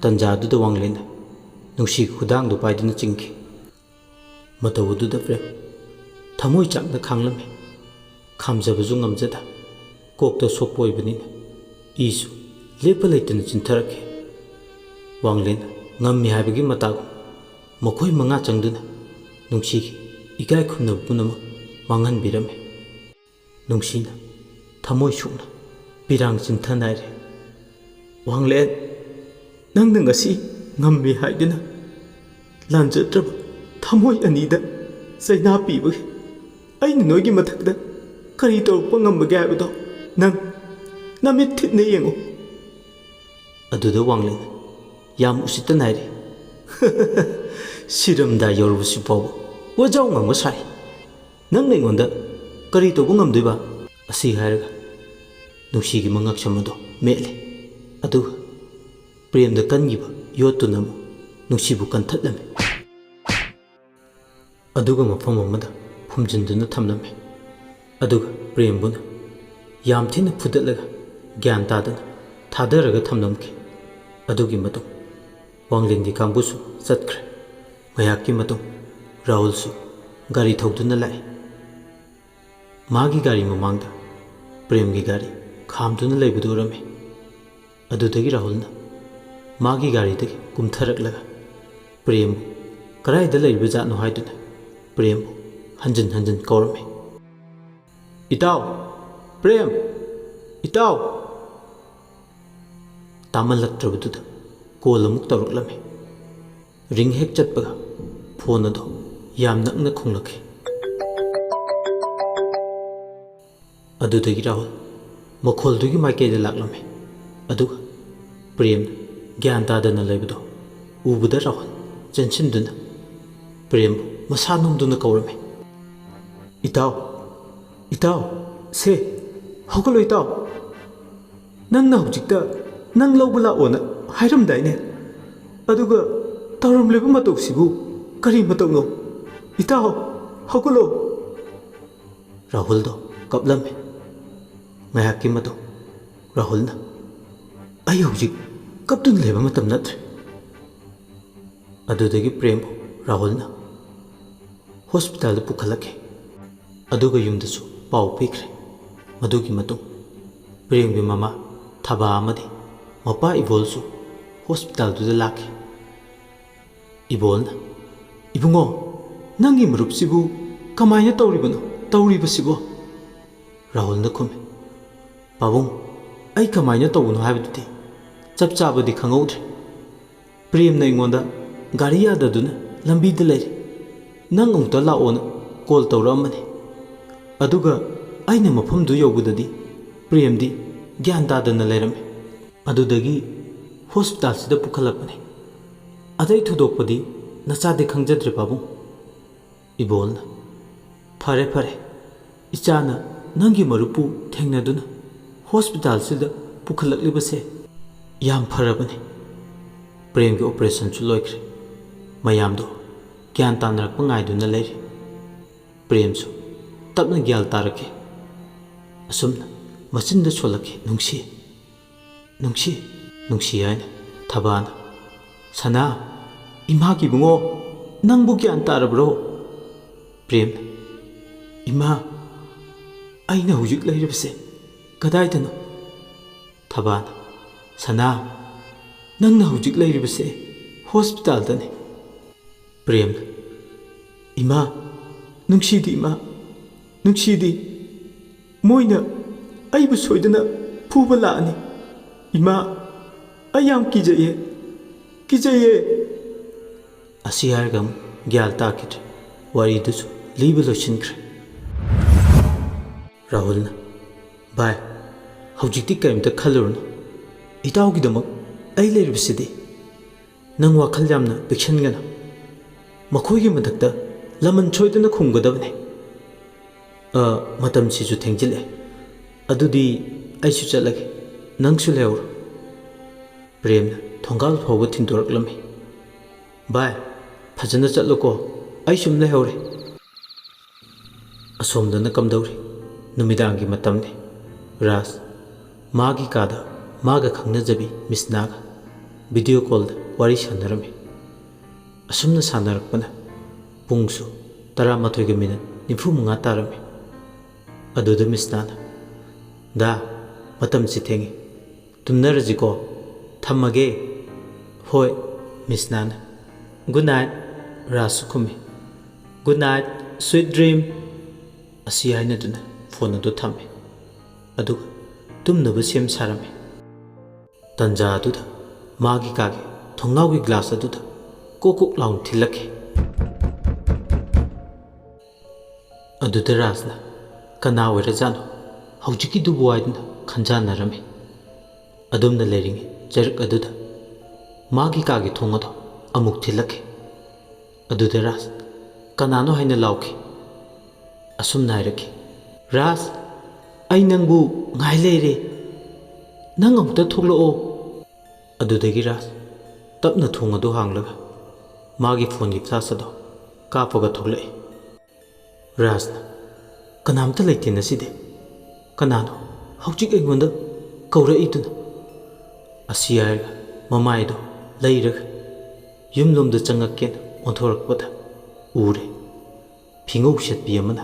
ꯇꯟꯖꯥꯗꯨꯗ ꯋꯥꯡꯂꯦꯟꯅ ꯅꯨꯡꯁꯤꯒꯤ ꯈꯨꯗꯥꯡꯗꯨ ꯄꯥꯏꯗꯨꯅ ꯆꯤꯡꯈꯤ꯫ ꯃꯇꯧ ꯑꯗꯨꯗ ꯄ꯭ꯔꯦꯝ ꯊꯃꯣꯏ ꯆꯥꯛꯅ ꯈꯥꯡꯂꯝꯃꯤ꯫ ꯈꯥꯝꯖꯕꯁꯨ ꯉꯝꯖꯗ, ꯀꯣꯛꯇ ꯁꯣꯛꯄ ꯑꯣꯏꯕꯅꯤꯅ ꯏꯁꯨ ꯂꯦꯞꯄ ꯂꯩꯇꯅ ꯆꯤꯟꯊꯔꯛꯈꯤ꯫ ꯋꯥꯡꯂꯦꯟꯅ ꯉꯝꯃꯤ ꯍꯥꯏꯕꯒꯤ ꯃꯇꯥꯒꯨꯝ ꯃꯈꯣꯏ ꯃꯉꯥ ꯆꯪꯗꯨꯅ ꯅꯨꯡꯁꯤꯒꯤ ꯏꯀꯥꯏ ꯈꯨꯝꯅꯕ ꯄꯨꯝꯅꯃꯛ ꯃꯥꯡꯍꯟꯕꯤꯔꯝꯃꯤ꯫ ꯅꯨꯡꯁꯤꯅ ꯊꯃꯣꯏ ꯁꯣꯛꯅ ꯄꯤꯔꯥꯡ ꯆꯤꯟꯊ ꯅꯥꯏꯔꯦ꯫ "ꯋꯥꯡꯂꯦꯟ, ꯅꯪꯅ ꯉꯁꯤ ꯉꯝꯃꯤ ꯍꯥꯏꯗꯨꯅ ꯂꯥꯟꯖꯗ꯭ꯔꯕ ꯊꯃꯣꯏ ꯑꯅꯤꯗ ꯆꯩꯅꯥ ꯄꯤꯕꯒꯤ ꯑꯩꯅ ꯅꯣꯏꯒꯤ ꯃꯊꯛꯇ ꯀꯔꯤ ꯇꯧꯔꯛꯄ ꯉꯝꯕꯒꯦ ꯍꯥꯏꯕꯗꯣ ꯅꯪ ꯅꯃꯤꯠ ꯊꯤꯠꯅ ꯌꯦꯡꯉꯨ꯫" ꯑꯗꯨꯗ ꯋꯥꯡꯂꯦꯟ ꯌꯥꯝ ꯎꯁꯤꯠꯇ ꯅꯥꯏꯔꯦ꯫ "ꯁꯤꯔꯝꯗꯥꯏ ꯌꯧꯔꯕꯁꯤ ꯐꯥꯎꯕ ꯋꯥꯖꯥꯎ ꯉꯥꯡꯕ ꯁꯥꯏ꯫ ꯅꯪꯅ ꯑꯩꯉꯣꯟꯗ ꯀꯔꯤ ꯇꯧꯕ ꯉꯝꯗꯣꯏꯕ?" ꯑꯁꯤ ꯍꯥꯏꯔꯒ ꯅꯨꯡꯁꯤꯒꯤ ꯃꯉꯛꯁꯝ ꯑꯗꯨ ꯃꯦꯠꯂꯦ꯫ ꯑꯗꯨꯒ ꯄ꯭ꯔꯦꯝꯗ ꯀꯟꯈꯤꯕ ꯌꯣꯠꯇꯨꯅ ꯑꯃꯨꯛ ꯅꯨꯡꯁꯤꯕꯨ ꯀꯟꯊꯠꯂꯝꯃꯤ꯫ ꯑꯗꯨꯒ ꯃꯐꯝ ꯑꯃꯗ ꯐꯨꯝꯖꯤꯟꯗꯨꯅ ꯊꯝꯂꯝꯃꯤ꯫ ꯑꯗꯨꯒ ꯄ꯭ꯔꯦꯝꯕꯨꯅ ꯌꯥꯝ ꯊꯤꯅ ꯐꯨꯗꯠꯂꯒ ꯒ꯭ꯌꯥꯟ ꯇꯥꯗꯅ ꯊꯥꯗꯔꯒ ꯊꯝꯂꯝꯈꯤ꯫ ꯑꯗꯨꯒꯤ ꯃꯇꯨꯡ ꯋꯥꯡꯂꯦꯟꯒꯤ ꯀꯥꯡꯕꯨꯁꯨ ꯆꯠꯈ꯭ꯔꯦ꯫ ꯉꯥꯏꯍꯥꯛꯀꯤ ꯃꯇꯨꯡ ꯔꯥꯍꯨꯜꯁꯨ ꯒꯥꯔꯤ ꯊꯧꯗꯨꯅ ꯂꯥꯛꯏ꯫ ꯃꯥꯒꯤ ꯒꯥꯔꯤ ꯃꯃꯥꯡꯗ ꯄ꯭ꯔꯦꯝꯒꯤ ꯒꯥꯔꯤ ꯈꯥꯝꯗꯨꯅ ꯂꯩꯕꯗꯨ ꯎꯔꯝꯃꯤ꯫ ꯑꯗꯨꯗꯒꯤ ꯔꯥꯍꯨꯜꯅ ꯃꯥꯒꯤ ꯒꯥꯔꯤꯗꯒꯤ ꯀꯨꯝꯊꯔꯛꯂꯒ ꯄ꯭ꯔꯦꯝꯕꯨ ꯀꯗꯥꯏꯗ ꯂꯩꯔꯤꯕ ꯖꯥꯠꯅꯣ ꯍꯥꯏꯗꯨꯅ ꯄ꯭ꯔꯦꯝꯕꯨ ꯍꯟꯖꯤꯟ ꯍꯟꯖꯤꯟ ꯀꯧꯔꯝꯃꯤ꯫ "ꯏꯇꯥꯎ! ꯄ꯭ꯔꯦꯝ! ꯏꯇꯥꯎ!" ꯇꯥꯃꯜꯂꯛꯇ꯭ꯔꯕꯗꯨꯗ ꯀꯣꯜ ꯑꯃꯨꯛ ꯇꯧꯔꯛꯂꯝꯃꯤ꯫ ꯔꯤꯡ ꯍꯦꯛ ꯆꯠꯄꯒ ꯐꯣꯟ ꯑꯗꯨ ꯌꯥꯝ ꯅꯛꯅ ꯈꯣꯡꯂꯛꯈꯤ꯫ ꯑꯗꯨꯗꯒꯤ ꯔꯥꯍꯨꯜ ꯃꯈꯣꯜꯗꯨꯒꯤ ꯃꯥꯏꯀꯩꯗ ꯂꯥꯛꯂꯝꯃꯤ꯫ ꯑꯗꯨꯒ ꯄ꯭ꯔꯦꯝꯅ ꯒ꯭ꯌꯥꯟ ꯇꯥꯗꯅ ꯂꯩꯕꯗꯨ ꯎꯕꯗ ꯔꯥꯍꯨꯜ ꯆꯦꯟꯁꯤꯟꯗꯨꯅ ꯄ꯭ꯔꯦꯝꯕꯨ ꯃꯁꯥ ꯅꯣꯝꯗꯨꯅ ꯀꯧꯔꯝꯃꯤ꯫ "ꯏꯇꯥꯎ! ꯏꯇꯥꯎ! ꯁꯦ, ꯍꯧꯒꯠꯂꯣ ꯏꯇꯥꯎ! ꯅꯪꯅ ꯍꯧꯖꯤꯛꯇ ꯅꯪ ꯂꯧꯕ ꯂꯥꯛꯑꯣꯅ ꯍꯥꯏꯔꯝꯗꯥꯏꯅꯦ? ꯑꯗꯨꯒ ꯇꯧꯔꯝꯂꯤꯕ ꯃꯇꯧꯁꯤꯕꯨ ꯀꯔꯤ ꯃꯇꯧꯅꯣ? ꯏꯇꯥꯎ, ꯍꯧꯒꯠꯂꯣ!" ꯔꯥꯍꯨꯜꯗꯣ ꯀꯞꯂꯝꯃꯤ꯫ ꯉꯥꯏꯍꯥꯛꯀꯤ ꯃꯇꯨꯡ ꯔꯥꯍꯨꯜꯅ, "ꯑꯩ ꯍꯧꯖꯤꯛ ꯀꯞꯇꯨꯅ ꯂꯩꯕ ꯃꯇꯝ ꯅꯠꯇ꯭ꯔꯦ"꯫ ꯑꯗꯨꯗꯒꯤ ꯄ꯭ꯔꯦꯝꯕꯨ ꯔꯥꯍꯨꯜꯅ ꯍꯣꯁꯄꯤꯇꯥꯜꯗ ꯄꯨꯈꯠꯂꯛꯈꯤ꯫ ꯑꯗꯨꯒ ꯌꯨꯝꯗꯁꯨ ꯄꯥꯎ ꯄꯤꯈ꯭ꯔꯦ꯫ ꯃꯗꯨꯒꯤ ꯃꯇꯨꯡ ꯄ꯭ꯔꯦꯝꯒꯤ ꯃꯃꯥ ꯊꯕꯥ ꯑꯃꯗꯤ ꯃꯄꯥ ꯏꯕꯣꯜꯁꯨ ꯍꯣꯁꯄꯤꯇꯥꯜꯗꯨꯗ ꯂꯥꯛꯈꯤ꯫ ꯏꯕꯣꯜꯅ, "ꯏꯕꯨꯡꯉꯣ, ꯅꯪꯒꯤ ꯃꯔꯨꯞꯁꯤꯕꯨ ꯀꯃꯥꯏꯅ ꯇꯧꯔꯤꯕꯅꯣ, ꯇꯧꯔꯤꯕꯁꯤꯕꯣ?" ꯔꯥꯍꯨꯜꯅ ꯈꯨꯝꯃꯤ, "ꯄꯥꯕꯨꯡ, ꯑꯩ ꯀꯃꯥꯏꯅ ꯇꯧꯕꯅꯣ ꯍꯥꯏꯕꯗꯨꯗꯤ ꯆꯞ ꯆꯥꯕꯗꯤ ꯈꯪꯍꯧꯗ꯭ꯔꯦ꯫ ꯄ꯭ꯔꯦꯝꯅ ꯑꯩꯉꯣꯟꯗ ꯒꯥꯔꯤ ꯌꯥꯗꯗꯨꯅ ꯂꯝꯕꯤꯗ ꯂꯩꯔꯦ꯫ ꯅꯪ ꯑꯃꯨꯛꯇ ꯂꯥꯛꯑꯣꯅ ꯀꯣꯜ ꯇꯧꯔꯛꯑꯝꯕꯅꯤ꯫ ꯑꯗꯨꯒ ꯑꯩꯅ ꯃꯐꯝꯗꯨ ꯌꯧꯕꯗꯗꯤ ꯄ꯭ꯔꯦꯝꯗꯤ ꯒ꯭ꯌꯥꯟ ꯇꯥꯗꯅ ꯂꯩꯔꯝꯃꯤ꯫ ꯑꯗꯨꯗꯒꯤ ꯍꯣꯁꯄꯤꯇꯥꯜꯁꯤꯗ ꯄꯨꯈꯠꯂꯛꯄꯅꯤ꯫ ꯑꯇꯩ ꯊꯣꯏꯗꯣꯛꯄꯗꯤ ꯅꯆꯥꯗꯤ ꯈꯪꯖꯗ꯭ꯔꯦ ꯄꯥꯕꯨꯡ"꯫ ꯏꯕꯣꯜꯅ, "ꯐꯔꯦ, ꯐꯔꯦ, ꯏꯆꯥꯅ ꯅꯪꯒꯤ ꯃꯔꯨꯞꯄꯨ ꯊꯦꯡꯅꯗꯨꯅ ꯍꯣꯁꯄꯤꯇꯥꯜꯁꯤꯗ ꯄꯨꯈꯠꯂꯛꯂꯤꯕꯁꯦ ꯌꯥꯝ ꯐꯔꯕꯅꯤ꯫ ꯄ꯭ꯔꯦꯝꯒꯤ ꯑꯣꯄꯔꯦꯁꯟꯁꯨ ꯂꯣꯏꯈ꯭ꯔꯦ꯫ ꯃꯌꯥꯝꯗꯣ ꯒ꯭ꯌꯥꯟ ꯇꯥꯅꯔꯛꯄ ꯉꯥꯏꯗꯨꯅ ꯂꯩꯔꯤ꯫ ꯄ꯭ꯔꯦꯝꯁꯨ ꯇꯞꯅ ꯒ꯭ꯌꯥꯟ ꯇꯥꯔꯛꯈꯤ꯫ ꯑꯁꯨꯝꯅ ꯃꯆꯤꯟꯗ ꯁꯣꯜꯂꯛꯈꯤ, ꯅꯨꯡꯁꯤ"꯫ "ꯅꯨꯡꯁꯤ, ꯅꯨꯡꯁꯤ" ꯍꯥꯏꯅ꯫ ꯊꯕꯥꯅ, "ꯁꯅꯥ, ꯏꯃꯥꯒꯤ ꯏꯕꯨꯡꯉꯣ, ꯅꯪꯕꯨ ꯒ꯭ꯌꯥꯟ ꯇꯥꯔꯕ꯭ꯔꯣ?" ꯄ꯭ꯔꯦꯝꯅ, "ꯏꯃꯥ, ꯑꯩꯅ ꯍꯧꯖꯤꯛ ꯂꯩꯔꯤꯕꯁꯦ ꯀꯗꯥꯏꯗꯅꯣ?" ꯊꯕꯥꯅ, "ꯁꯅꯥ, ꯅꯪꯅ ꯍꯧꯖꯤꯛ ꯂꯩꯔꯤꯕꯁꯦ ꯍꯣꯁꯄꯤꯇꯥꯜꯗꯅꯤ꯫" ꯄ꯭ꯔꯦꯝꯅ, "ꯏꯃꯥ, ꯅꯨꯡꯁꯤꯗꯤ ꯏꯃꯥ, ꯅꯨꯡꯁꯤꯗꯤ꯫ ꯃꯣꯏꯅ ꯑꯩꯕꯨ ꯁꯣꯏꯗꯅ ꯐꯨꯕ ꯂꯥꯛꯑꯅꯤ꯫ ꯏꯃꯥ, ꯑꯩ ꯌꯥꯝ ꯀꯤꯖꯩꯌꯦ, ꯀꯤꯖꯩꯌꯦ꯫" ꯑꯁꯤ ꯍꯥꯏꯔꯒ ꯑꯃꯨꯛ ꯒ꯭ꯌꯥꯟ ꯇꯥꯈꯤꯗ꯭ꯔꯦ꯫ ꯋꯥꯔꯤꯗꯨꯁꯨ ꯂꯤꯕ ꯂꯣꯏꯁꯤꯟꯈ꯭ꯔꯦ꯫ ꯔꯥꯍꯨꯜꯅ, "ꯚꯥꯏ, ꯍꯧꯖꯤꯛꯇꯤ ꯀꯔꯤꯝꯇ ꯈꯜꯂꯨꯔꯅꯨ꯫ ꯏꯇꯥꯎꯒꯤꯗꯃꯛ ꯑꯩ ꯂꯩꯔꯤꯕꯁꯤꯗꯤ꯫ ꯅꯪ ꯋꯥꯈꯜ ꯌꯥꯝꯅ ꯄꯤꯛꯁꯟꯒꯅꯨ꯫ ꯃꯈꯣꯏꯒꯤ ꯃꯊꯛꯇ ꯂꯃꯟ ꯁꯣꯏꯗꯅ ꯈꯨꯝꯒꯗꯕꯅꯤ꯫ ꯑ, ꯃꯇꯝꯁꯤꯁꯨ ꯊꯦꯡꯖꯤꯜꯂꯛꯑꯦ꯫ ꯑꯗꯨꯗꯤ ꯑꯩꯁꯨ ꯆꯠꯂꯒꯦ꯫ ꯅꯪꯁꯨ ꯂꯩꯍꯧꯔꯣ꯫" ꯄ꯭ꯔꯦꯝꯅ ꯊꯣꯡꯒꯥꯜ ꯐꯥꯎꯕ ꯊꯤꯟꯗꯣꯔꯛꯂꯝꯃꯤ꯫ "ꯚꯥꯏ, ꯐꯖꯅ ꯆꯠꯂꯨꯀꯣ꯫ ꯑꯩ ꯁꯨꯝ ꯂꯩꯍꯧꯔꯦ꯫" ꯑꯁꯣꯝꯗꯅ ꯀꯝꯗꯧꯔꯤ? ꯅꯨꯃꯤꯗꯥꯡꯒꯤ ꯃꯇꯝꯅꯤ꯫ ꯔꯥꯖ ꯃꯥꯒꯤ ꯀꯥꯗ ꯃꯥꯒ ꯈꯪꯅꯖꯕꯤ ꯃꯤꯁꯅꯥꯒ ꯚꯤꯗꯤꯑꯣ ꯀꯣꯜꯗ ꯋꯥꯔꯤ ꯁꯥꯟꯅꯔꯝꯃꯤ꯫ ꯑꯁꯨꯝꯅ ꯁꯥꯟꯅꯔꯛꯄꯅ ꯄꯨꯡꯁꯨ ꯇꯔꯥꯃꯥꯊꯣꯏꯒ ꯃꯤꯅꯠ ꯅꯤꯐꯨ ꯃꯉꯥ ꯇꯥꯔꯝꯃꯤ꯫ ꯑꯗꯨꯗ ꯃꯤꯁꯅꯥꯅ, "ꯗꯥ, ꯃꯇꯝꯁꯤ ꯊꯦꯡꯉꯤ꯫ ꯇꯨꯝꯅꯔꯁꯤꯀꯣ꯫ ꯊꯝꯃꯒꯦ꯫" "ꯍꯣꯏ, ꯃꯤꯁꯅꯥꯅ꯫ Good night," ꯔꯥꯖꯁꯨ ꯈꯨꯝꯃꯤ꯫ "Good night, sweet dream," ꯑꯁꯤ ꯍꯥꯏꯅꯗꯨꯅ ꯐꯣꯟ ꯑꯗꯨ ꯊꯝꯃꯤ꯫ ꯑꯗꯨꯒ ꯇꯨꯝꯅꯕ ꯁꯦꯝ ꯁꯥꯔꯝꯃꯤ꯫ ꯇꯟꯖꯥ ꯑꯗꯨꯗ ꯃꯥꯒꯤ ꯀꯥꯒꯤ ꯊꯣꯡꯅꯥꯎꯒꯤ ꯒ꯭ꯂꯥꯁ ꯑꯗꯨꯗ ꯀꯣꯛ ꯀꯣꯛ ꯂꯥꯎꯅ ꯊꯤꯜꯂꯛꯈꯤ꯫ ꯑꯗꯨꯗ ꯔꯥꯖꯅ "ꯀꯅꯥ ꯑꯣꯏꯔꯖꯥꯠꯅꯣ ꯍꯧꯖꯤꯛꯀꯤꯗꯨꯕꯨ?" ꯍꯥꯏꯗꯨꯅ ꯈꯟꯖꯥꯟꯅꯔꯝꯃꯤ꯫ ꯑꯗꯨꯝꯅ ꯂꯩꯔꯤꯉꯩ ꯆꯩꯔꯛ ꯑꯗꯨꯗ ꯃꯥꯒꯤ ꯀꯥꯒꯤ ꯊꯣꯡ ꯑꯗꯣ ꯑꯃꯨꯛ ꯊꯤꯜꯂꯛꯈꯤ꯫ ꯑꯗꯨꯗ ꯔꯥꯖ "ꯀꯅꯥꯅꯣ?" ꯍꯥꯏꯅ ꯂꯥꯎꯈꯤ꯫ ꯑꯁꯨꯝꯅ ꯍꯥꯏꯔꯛꯈꯤ, "ꯔꯥꯖ, ꯑꯩ ꯅꯪꯕꯨ ꯉꯥꯏ ꯂꯩꯔꯦ꯫ ꯅꯪ ꯑꯃꯨꯛꯇ ꯊꯣꯛꯂꯛꯑꯣ꯫" ꯑꯗꯨꯗꯒꯤ ꯔꯥꯖ ꯇꯞꯅ ꯊꯣꯡ ꯑꯗꯨ ꯍꯥꯡꯂꯒ ꯃꯥꯒꯤ ꯐꯣꯟꯒꯤ ꯐ꯭ꯂꯥꯁ ꯑꯗꯨ ꯀꯥꯞꯄꯒ ꯊꯣꯛꯂꯛꯏ꯫ ꯔꯥꯖꯅ, "ꯀꯅꯥꯝꯇ ꯂꯩꯇꯦ ꯉꯁꯤꯗꯤ꯫ ꯀꯅꯥꯅꯣ ꯍꯧꯖꯤꯛ ꯑꯩꯉꯣꯟꯗ ꯀꯧꯔꯛꯏꯗꯨꯅ?" ꯑꯁꯤ ꯍꯥꯏꯔꯒ ꯃꯃꯥꯏꯗꯣ ꯂꯩꯔꯒ ꯌꯨꯝꯂꯣꯝꯗ ꯆꯪꯉꯛꯀꯦꯅ ꯑꯣꯟꯊꯣꯔꯛꯄꯗ ꯎꯔꯦ, ꯐꯤꯉꯧ ꯁꯦꯠꯄꯤ ꯑꯃꯅ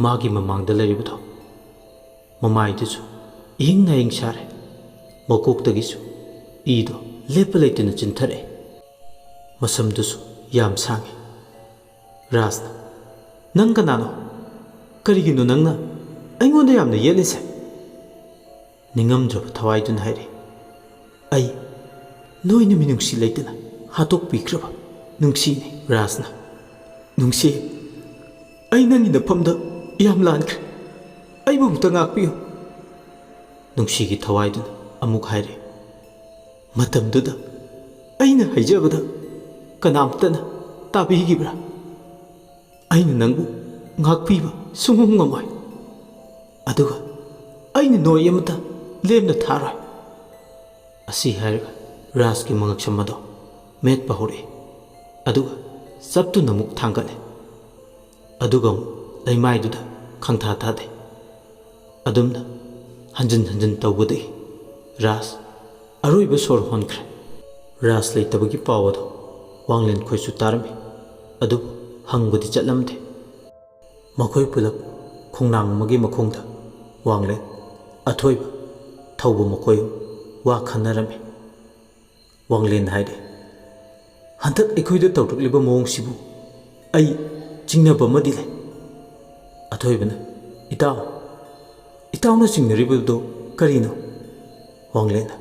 ꯃꯥꯒꯤ ꯃꯃꯥꯡꯗ ꯂꯩꯔꯤꯕꯗꯣ꯫ ꯃꯃꯥꯏꯗꯨꯁꯨ ꯏꯍꯤꯡ ꯅꯥꯍꯤꯡ ꯁꯥꯔꯦ, ꯃꯀꯣꯛꯇꯒꯤꯁꯨ ꯏꯗꯣ ꯂꯦꯞꯄ ꯂꯩꯇꯅ ꯆꯤꯟꯊꯔꯛꯑꯦ꯫ ꯃꯁꯝꯗꯨꯁꯨ ꯌꯥꯝ ꯁꯥꯡꯉꯤ꯫ ꯔꯥꯖꯅ, "ꯅꯪ ꯀꯅꯥꯅꯣ? ꯀꯔꯤꯒꯤꯅꯣ ꯅꯪꯅ ꯑꯩꯉꯣꯟꯗ ꯌꯥꯝꯅ ꯌꯦꯠꯂꯤꯁꯦ?" ꯅꯤꯡꯉꯝꯗ꯭ꯔꯕ ꯊꯋꯥꯏꯗꯨꯅ ꯍꯥꯏꯔꯛꯏ, "ꯑꯩ ꯅꯣꯏꯅ ꯃꯤꯅꯨꯡꯁꯤ ꯂꯩꯇꯅ ꯍꯥꯠꯇꯣꯛꯄꯤꯈ꯭ꯔꯕ ꯅꯨꯡꯁꯤꯅꯤ꯫" ꯔꯥꯖꯅ, "ꯅꯨꯡꯁꯤ, ꯑꯩ ꯅꯪꯒꯤ ꯅꯐꯝꯗ ꯌꯥꯝ ꯂꯥꯟꯈ꯭ꯔꯦ꯫ ꯑꯩꯕꯨ ꯑꯃꯨꯛꯇ ꯉꯥꯛꯄꯤꯌꯨ꯫" ꯅꯨꯡꯁꯤꯒꯤ ꯊꯋꯥꯏꯗꯨꯅ ꯑꯃꯨꯛ ꯍꯥꯏꯔꯦ, "ꯃꯇꯝꯗꯨꯗ ꯑꯩꯅ ꯍꯥꯏꯖꯕꯗ ꯀꯅꯥꯝꯇꯅ ꯇꯥꯕꯤꯈꯤꯕ꯭ꯔꯥ? ꯑꯩꯅ ꯅꯪꯕꯨ ꯉꯥꯛꯄꯤꯕ ꯁꯨꯡꯉꯝ ꯉꯝꯃꯣꯏ꯫ ꯑꯗꯨꯒ ꯑꯩꯅ ꯅꯣꯏ ꯑꯃꯇ ꯂꯦꯝꯅ ꯊꯥꯔꯣꯏ꯫" ꯑꯁꯤ ꯍꯥꯏꯔꯒ ꯔꯥꯖꯀꯤ ꯃꯉꯛꯁꯝ ꯑꯗꯣ ꯃꯦꯠꯄ ꯍꯧꯔꯛꯏ꯫ ꯑꯗꯨꯒ ꯆꯞꯇꯨꯅ ꯑꯃꯨꯛ ꯊꯥꯡꯒꯠꯂꯦ꯫ ꯑꯗꯨꯒ ꯑꯃꯨꯛ ꯂꯩꯃꯥꯏꯗꯨꯗ ꯈꯪꯊꯥ ꯊꯥꯗꯦ꯫ ꯑꯗꯨꯝꯅ ꯍꯟꯖꯤꯟ ꯍꯟꯖꯤꯟ ꯇꯧꯕꯗꯒꯤ ꯔꯥꯖ ꯑꯔꯣꯏꯕ ꯁꯣꯔ ꯍꯣꯟꯈ꯭ꯔꯦ꯫ ꯔꯥꯖ ꯂꯩꯇꯕꯒꯤ ꯄꯥꯎ ꯑꯗꯣ ꯋꯥꯡꯂꯦꯟ ꯈꯣꯏꯁꯨ ꯇꯥꯔꯝꯃꯤ, ꯑꯗꯨꯕꯨ ꯍꯪꯕꯗꯤ ꯆꯠꯂꯝꯗꯦ꯫ ꯃꯈꯣꯏ ꯄꯨꯂꯞ ꯈꯣꯡꯅꯥꯡ ꯑꯃꯒꯤ ꯃꯈꯣꯡꯗ ꯋꯥꯡꯂꯦꯟ, ꯑꯊꯣꯏꯕ, ꯊꯧꯕ ꯃꯈꯣꯏ ꯑꯍꯨꯝ ꯋꯥ ꯈꯟꯅꯔꯝꯃꯤ꯫ ꯋꯥꯡꯂꯦꯟ ꯍꯥꯏꯔꯦ, "ꯍꯟꯗꯛ ꯑꯩꯈꯣꯏꯗ ꯇꯧꯔꯛꯂꯤꯕ ꯃꯑꯣꯡꯁꯤꯕꯨ ꯑꯩ ꯆꯤꯡꯅꯕ ꯑꯃꯗꯤ ꯂꯩ꯫" ꯑꯊꯣꯏꯕꯅ, "ꯏꯇꯥꯎ, ꯏꯇꯥꯎꯅ ꯆꯤꯡꯅꯔꯤꯕꯗꯨ ꯀꯔꯤꯅꯣ?" ꯋꯥꯡꯂꯦꯟꯅ,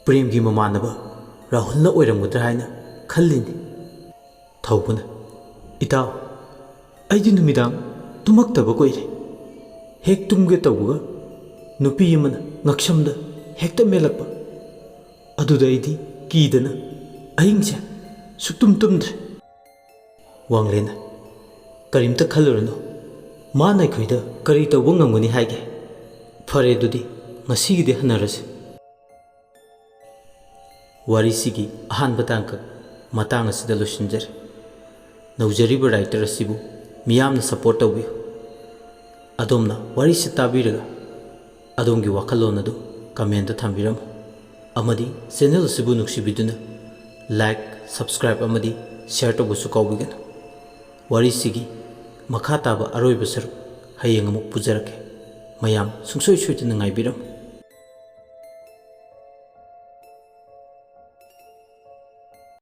"ꯄ꯭ꯔꯦꯝꯒꯤ ꯃꯃꯥꯟꯅꯕ ꯔꯥꯍꯨꯜꯅ ꯑꯣꯏꯔꯝꯒꯗ꯭ꯔꯥ ꯍꯥꯏꯅ ꯈꯜꯂꯤꯅꯤ꯫" ꯊꯧꯕꯅ, "ꯏꯇꯥꯎ, ꯑꯩꯗꯤ ꯅꯨꯃꯤꯗꯥꯡ ꯇꯨꯝꯃꯛꯇꯕ ꯀꯨꯏꯔꯦ꯫ ꯍꯦꯛ ꯇꯨꯝꯒꯦ ꯇꯧꯕꯒ ꯅꯨꯄꯤ ꯑꯃꯅ ꯉꯛꯁꯝꯗ ꯍꯦꯛꯇ ꯃꯦꯜꯂꯛꯄ꯫ ꯑꯗꯨꯗ ꯑꯩꯗꯤ ꯀꯤꯗꯅ ꯑꯍꯤꯡꯁꯦ ꯁꯨꯛꯇꯨꯝ ꯇꯨꯝꯗ꯭ꯔꯦ꯫" ꯋꯥꯡꯂꯦꯟꯅ, "ꯀꯔꯤꯝꯇ ꯈꯜꯂꯨꯔꯅꯨ, ꯃꯥꯅ ꯑꯩꯈꯣꯏꯗ ꯀꯔꯤ ꯇꯧꯕ ꯉꯝꯒꯅꯤ ꯍꯥꯏꯒꯦ? ꯐꯔꯦ, ꯑꯗꯨꯗꯤ ꯉꯁꯤꯒꯤꯗꯤ ꯍꯟꯅꯔꯁꯤ꯫" ꯋꯥꯔꯤꯁꯤꯒꯤ ꯑꯍꯥꯟꯕ ꯇꯥꯡꯀꯛ ꯃꯇꯥꯡ ꯑꯁꯤꯗ ꯂꯣꯏꯁꯤꯟꯖꯔꯦ꯫ ꯅꯧꯖꯔꯤꯕ writer ꯑꯁꯤꯕꯨ ꯃꯤꯌꯥꯝꯅ support ꯇꯧꯕꯤꯌꯨ꯫ ꯑꯗꯣꯝꯅ ꯋꯥꯔꯤꯁꯤ ꯇꯥꯕꯤꯔꯒ ꯑꯗꯣꯝꯒꯤ ꯋꯥꯈꯜꯂꯣꯟ ꯑꯗꯨ comment ꯊꯝꯕꯤꯔꯝꯃꯨ꯫ ꯑꯃꯗꯤ ꯆꯦꯅꯦꯜ ꯑꯁꯤꯕꯨ ꯅꯨꯡꯁꯤꯕꯤꯗꯨꯅ ꯂꯥꯏꯛ, ꯁꯕꯁꯀ꯭ꯔꯥꯏꯕ ꯑꯃꯗꯤ ꯁꯤꯌꯔ ꯇꯧꯕꯁꯨ ꯀꯥꯎꯕꯤꯒꯅꯨ꯫ ꯋꯥꯔꯤꯁꯤꯒꯤ ꯃꯈꯥ ꯇꯥꯕ ꯑꯔꯣꯏꯕ ꯁꯔꯨꯛ ꯍꯌꯦꯡ ꯑꯃꯨꯛ ꯄꯨꯖꯔꯛꯀꯦ꯫ ꯃꯌꯥꯝ ꯁꯨꯡꯁꯣꯏ ꯁꯣꯏꯗꯅ ꯉꯥꯏꯕꯤꯔꯝꯃꯨ꯫